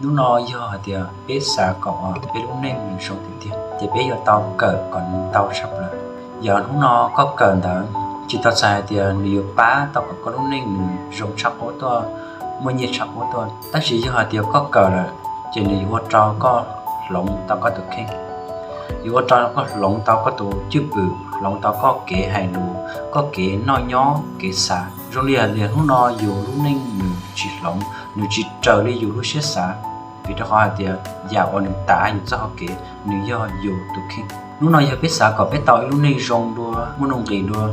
Hnub no yog hais tias peb xav kom peb lub neej nws zoo tiag tiag ces peb yuav tau kawm kom nws ntau tshaj plaws. Yog hnub no koj kawm ntawd tsis tau txhais hais tias nws yuav pab tau kom koj lub neej nws zoo tshaj qub tuaj, muaj nyiaj tshaj qub tuaj. Tab sis yog hais tias koj kawm lawm ces nws yuav ua rau koj hloov tau koj tus kheej, yuav ua rau koj hloov tau koj tus cwj pwm, hloov tau koj kev hais lus, koj kev noj nyob kev xav. Zoo li hais tias hnub no yus lub neej nws tsis hloov, nws tsis raws li yus lub siab xav, vim rau qhov hais tias yam uas nws tav yus txoj hau kev nws yog yus tus kheej. Hnub no yog peb xav kom peb tau ib lub neej zoo dua, muaj nuj nqis dua,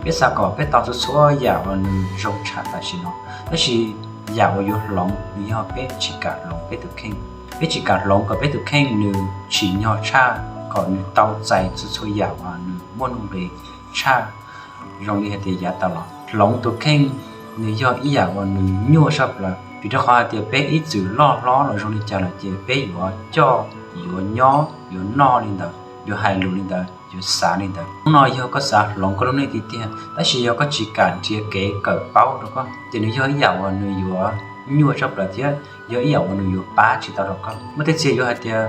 peb xav kom peb tau txhua txhua yam uas nws zoo tshaj tam sim no, tab sis yam uas yuav hloov nws yog peb tsis kam hloov peb tus kheej. Peb tsis kam hloov kom peb tus kheej nws tsim nyog tshaj, kom nws tau txais txhua txhua yam uas nws muaj nuj nqis tshaj. Zoo li hais tias yav tas los hloov tus kheej nws yog ib yam uas nws nyuaj tshaj plaws, vim rau qhov hais tias peb ib txwm loj hlob los zoo li cas lawm ces peb yuav coj, yuav nyob, yuav noj li ntawd, yuav hais lus li ntawd, yuav xav li ntawd. Hnub no yog koj xav hloov koj lub neej tiag tiag tab sis yog koj tsis kam nrhiav kev kawm paub rau koj ces nws yog ib yam uas nws yuav nyuaj tshaj plaws thiab yog ib yam uas nws yuav pab tsis tau rau koj. Muaj tej txhia yuav hais tias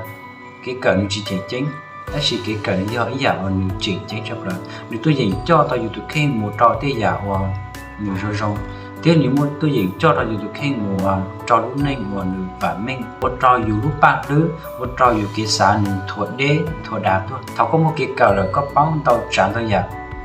kev kawm nws tsis tseem ceeb, tab sis kev kawm nws yog ib yam uas nws tseem ceeb tshaj plaws. Nws tuaj yeem coj tau yus tus kheej mus rau tej yam uas nws zoo zoo, thiab nws muaj tuaj yeem coj rau yus tus kheej mus rau lub neej uas nws vam meej, ua rau yus lub paj hlwb, ua rau yus kev xav nws thuav deb thuav dav tuaj. Thaum koj muaj kev kawm lawm koj paub ntau tsav ntau yam,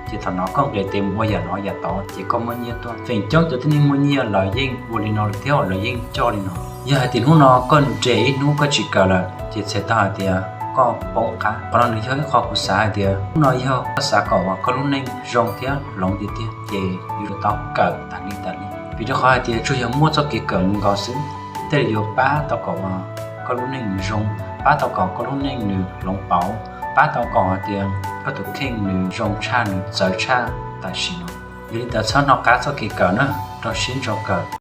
ces thaum no koj nqis tes mus ua yam no yam tod ces koj muaj nyiaj tuaj. Feem coob cov tib neeg muaj nyiaj lawv yeej ua li no thiab lawv yeej coj li no. Yog hais tias hnub no koj nres ib hnub koj tsis kawm lawm ces txhais tau hais tias koj poob qab. Qhov no nws yog ib qho kuv xav hais tias hnub no yog koj xav kom uas koj lub neej zoo thiab hloov tiag tiag ces yuav tsum tau kawm tas li tas li, vim rau qhov hais tias tsuas yog muaj txoj kev kawm nkaus xwb thiaj li yuav pab tau kom uas koj lub neej nws zoo, pab tau kom koj lub neej nws hloov pauv, pab tau kom hais tias koj tus kheej nws zoo tshaj nws txawv tshaj tam sim no. Yog li ntawd txhob hnov qab txoj kev kawm na, rau siab ntso kawm.